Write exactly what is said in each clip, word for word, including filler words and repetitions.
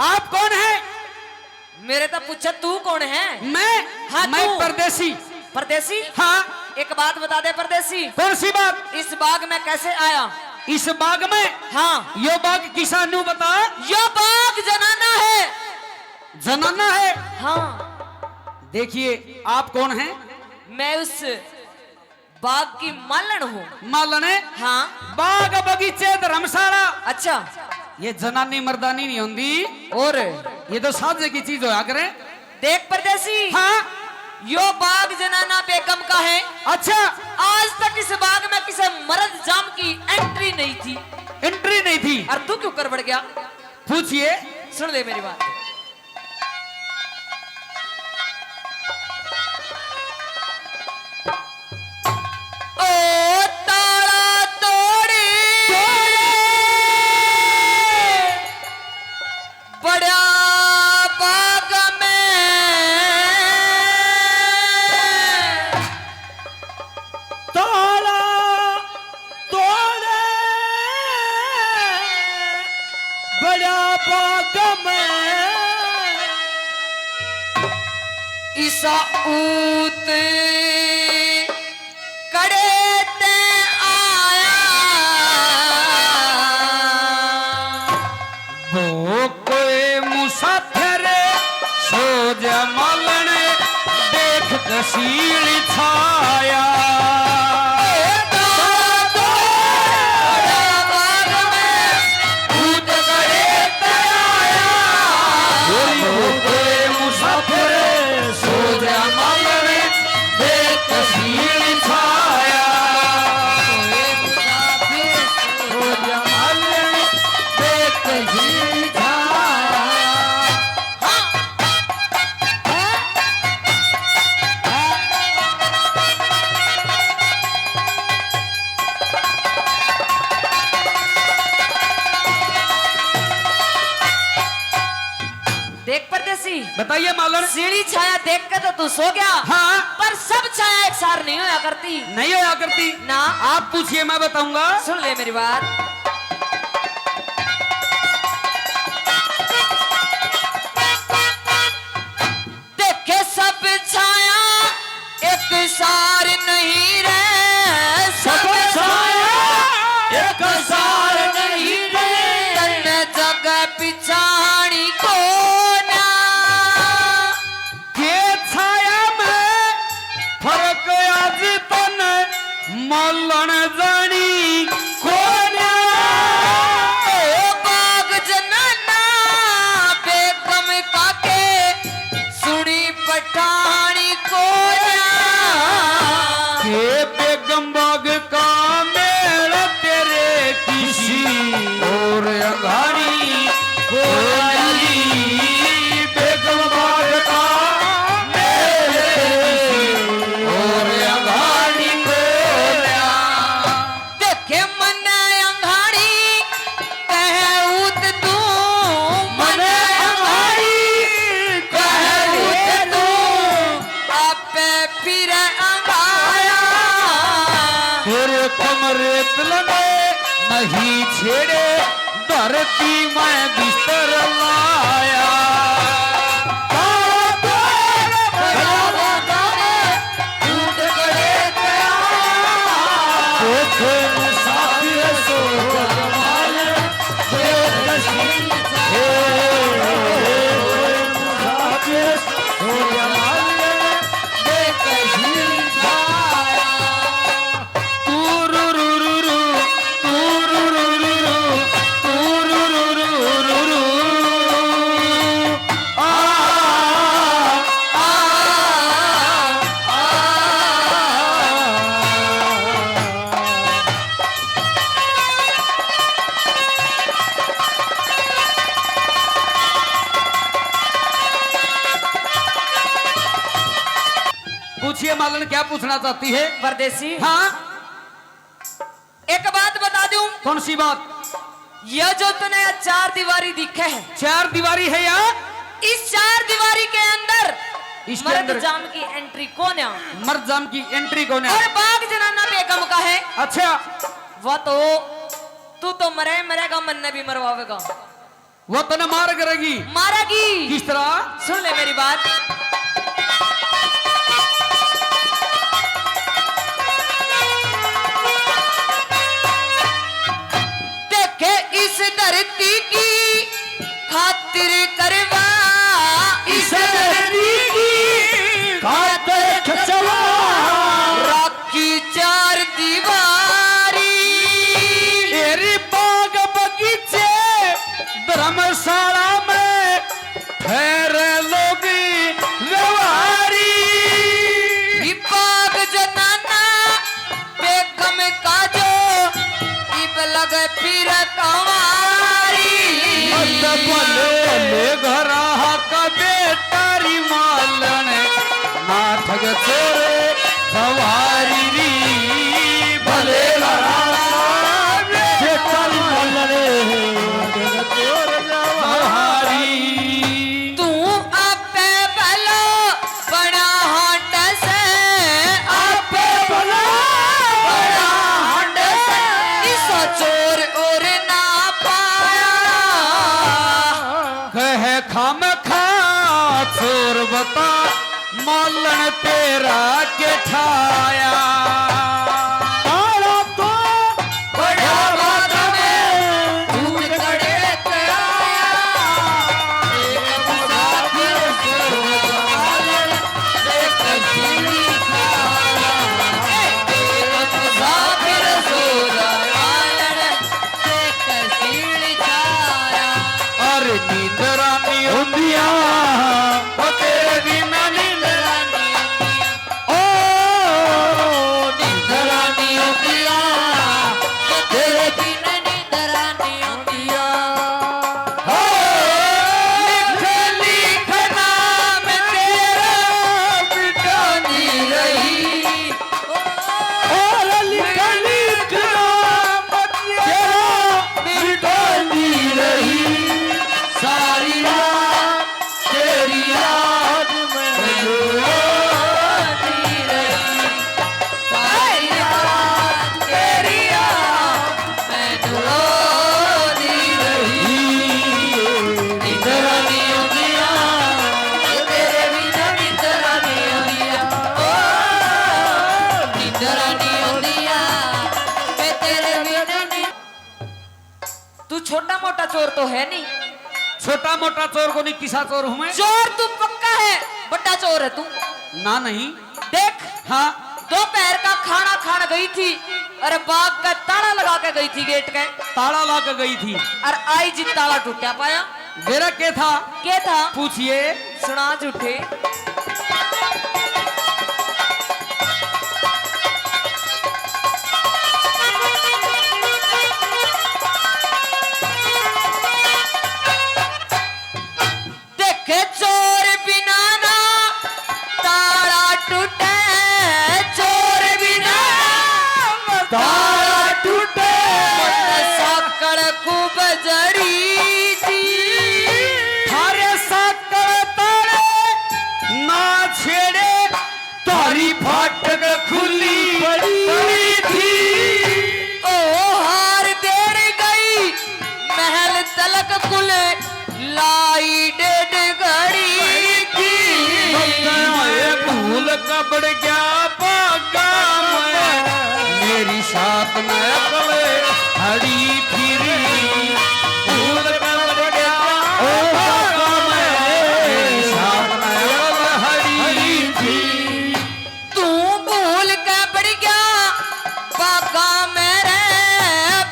आप कौन है? मेरे तो पूछे, तू कौन है? मैं? हाँ, मैं तू। परदेसी। परदेसी? हाँ। एक बात बता दे परदेसी। कौन सी बात? इस बाग में कैसे आया? इस बाग में? हाँ। यो बाग किसा न्यू बता? यो बाग जनाना है। जनाना है? हाँ। देखिए, आप कौन हैं? मैं उस बाग की मालन हूँ। मालन है? हाँ। बाग बगीचे धर्मशाला। अच्छा। ये जनानी मर्दानी नहीं होंदी। और? ये तो साझे की चीज होया करे। देख परदेसी। हाँ। यो बाग जनाना बेगम का है। अच्छा। आज तक इस बाग में किसी मर्द जाम की एंट्री नहीं थी। एंट्री नहीं थी। और तू क्यों कर बढ़ गया? पूछिए। सुन ले मेरी बात। ओ ताला तोड़ी बड़ा बाग में। ताला तोड़े बड़ा बाग में। इसा ऊत कड़े ते आया। वो कोई मुसाफिर सो जा मालण, देख कसील छाया। वो कोई मुसाफिर सो जा मालण, देख कसील छाया। देख परदेसी, बताइए मालन। सीढ़ी छाया देख के तो तू सो गया। हाँ। पर सब छाया एक सार नहीं होया करती। नहीं होया करती। ना। आप पूछिए, मैं बताऊंगा। सुन ले मेरी बात। देखे सब छाया एक सार नहीं रे, सब छाया एक सार नहीं रे। तन्ने जगह पिछाणी कोना। के छाया में फर्क आज तन मालण जानी कोन्या। ओ बाग जनाना बेगम काके सुनी पठानी कोन्या। के बेगम बाग का मेल तेरे किसी और अंगारी कोन्या। बेगम बाग का मेल तेरे किसी और अंगारी कोन्या। देखे मन्ने अंगारी कहे उत तू, मन्ने अंगारी कहे उत तू, आपे फिर अंगाया। तेरे कमरे तलने नहीं छेड़े, धरती में बिस्तर लाया। पूछिए मालन, क्या पूछना चाहती है? परदेसी। हाँ। एक बात बता दूं। कौन सी बात? ये जो तने चार दीवारी दिखे है, चार दीवारी है या? इस चार दीवारी के अंदर इसके मर्द अंदर जाम की एंट्री कौन है? मर्द जाम की एंट्री कौन है? और बाग जनाना बेगम का है। अच्छा। वो तो, तू तो मरे, मरेगा, मन्ने भी मरवावेगा। वो तने मार करेगी। मारेगी। किस तरह? सुन ले मेरी बात। देखे इस धरती की खातिर करवा, इस धरती की खातिर खचवा। राखी चार दीवारी। तेरी बाग बगीचे धर्मशाला में ठहरे लोग व्यवहारी। ये बाग जनाना बेगम का जो इब लग फिर कंवारी। अत भले भले घरा का बेटा री मालन, नाटक चोर सवारी री। भले घरा का बेटा री मालन, नाटक चोर सवारी। तू आपे भलो बड़ा हंड से, आपे भलो बड़ा हंड से, इसा चोर और ना पाया। कह खाम खा चोर बता, मालन तेरा के ठाया। ताला तो बड़ा बाग में भूत कड़े पे आया। एक मुसाफिर सो मालन, एक सीढ़ी खाया। एक मुसाफिर सो मालन, एक सीढ़ी खाया। अरे नींदरा नहीं होंदिया, ओ तेरे बिना नींदरा नहीं होंदिया। ओ निंदरा नहीं होंदिया, तेरे बिन निंदरा नहीं होंदिया। हो, लिख, लिख नाम तेरा मिटानी रही। ओ, लिख, लिख नाम तेरा मिटानी रही। सारी रात तेरी याद में रोती रही, सारी रात तेरी याद में रोती रही। निंदरा नहीं होंदिया, तेरे बिना निंदरा नहीं होंदिया। ओ, निंदरा नहीं होंदिया, तेरे बिना नहीं। तू छोटा मोटा चोर तो है नहीं। छोटा मोटा चोर को नहीं, किसा चोर हूँ मैं। चोर तू पक्का है, बड़ा चोर है तू। ना नहीं। देख। हाँ। दोपहर का खाना खान गई थी और बाग का ताला लगा के गई थी, गेट के। ताला लगा के गई थी। और आई जी ताला टूटा पाया। मेरा के था? के था? पूछिए। सुना झूठे। देखे चोर बिना ना ताला टूटे, चोर बिना ताला टूटे। साकड़ खूब जड़ी थी। थारे साकड़ ताले ना छेड़े, थारी फाटक खुली पड़ी थी। ओ हार देर गई महल तलक कुल लाई डेढ़ घड़ी की। भूल कबड़ गया बागा में, मेरी साथ में अकल हड़ी फिरी। भूल कबड़ गया बागा में, मेरी साथ में अकल हड़ी फिरी। तू भूल के पड़ गया बागा में रे,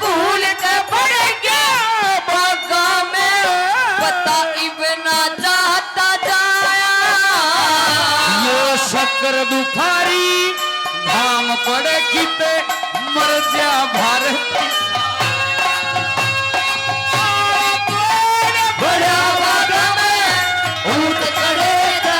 भूल के पड़ गया बागा में, पता इब ना चाहता जाया। यो शक्कर बुखारी धाम पड़े किते मर जा भारती। बड़ा बागा में ऊंट खड़े था।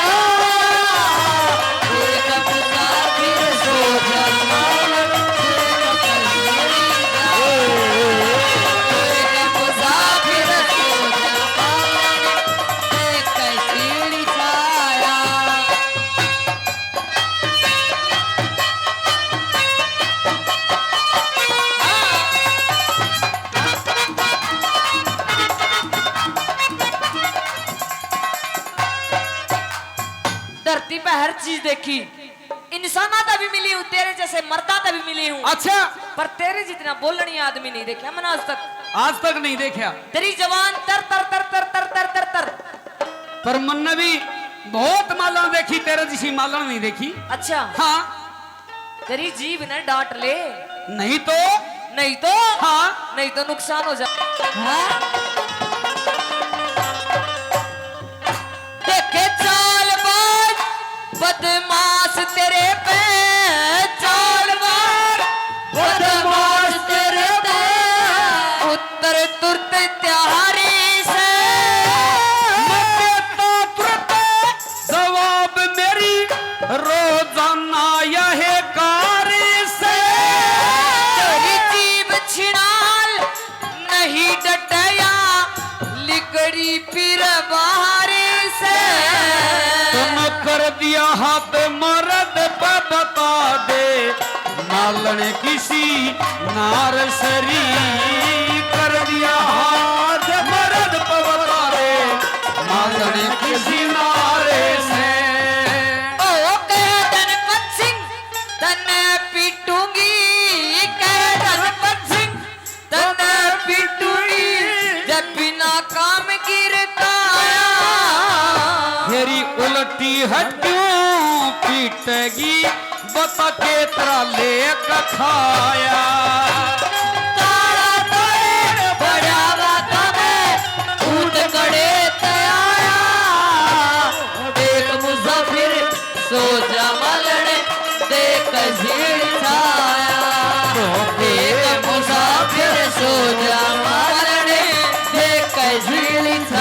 हर चीज देखी, इंसाना तै भी मिली हूँ, तेरे जैसे मर्दा तै भी मिली हूँ। अच्छा। पर तेरे जितना बोलनी आदमी नहीं देखा मैंने आज तक। आज तक नहीं देखा। तेरी जबान तर तर तर तर तर तर तर तर। पर मन्ने भी बहुत मालण देखी, तेरे जैसी मालण नहीं देखी। अच्छा। हाँ। तेरी जीभ ने डांट ले। नहीं तो? नहीं तो? हाँ। नहीं तो नुकसान हो जाए। हाँ। देखे चालबाज बदमाश तेरे पे, चालबाज बदमाश तेरे पे, उत्तर तुरत तैयारी से। मैं देता तुरत जवाब मेरी रोजाना यह कार से। तेरी जीभ छिणाल नहीं डटया, लिकड़ी फिर बाहर से। तन कर दिया हाथ मर्द पे बता दे, मालण किसी नार सरी। कर दिया हाथ मर्द पे बता दे, मालण किसी नार से। ओ कह धनपत सिंह, तन्ने पीटूंगी, कह धनपत सिंह, तन्ने पीटूंगी, जब बिना काम गिरता आया। मेरी उल्टी हड्डियों पीटेगी, बता के तेरा लेख खाया। तारा तारे बजावा था मैं, ऊंट कड़े ते आया। देख मुसाफिर सो जा मालण, देख झील छाया। देख मुसाफिर सो जा मालण, देख झील छाया।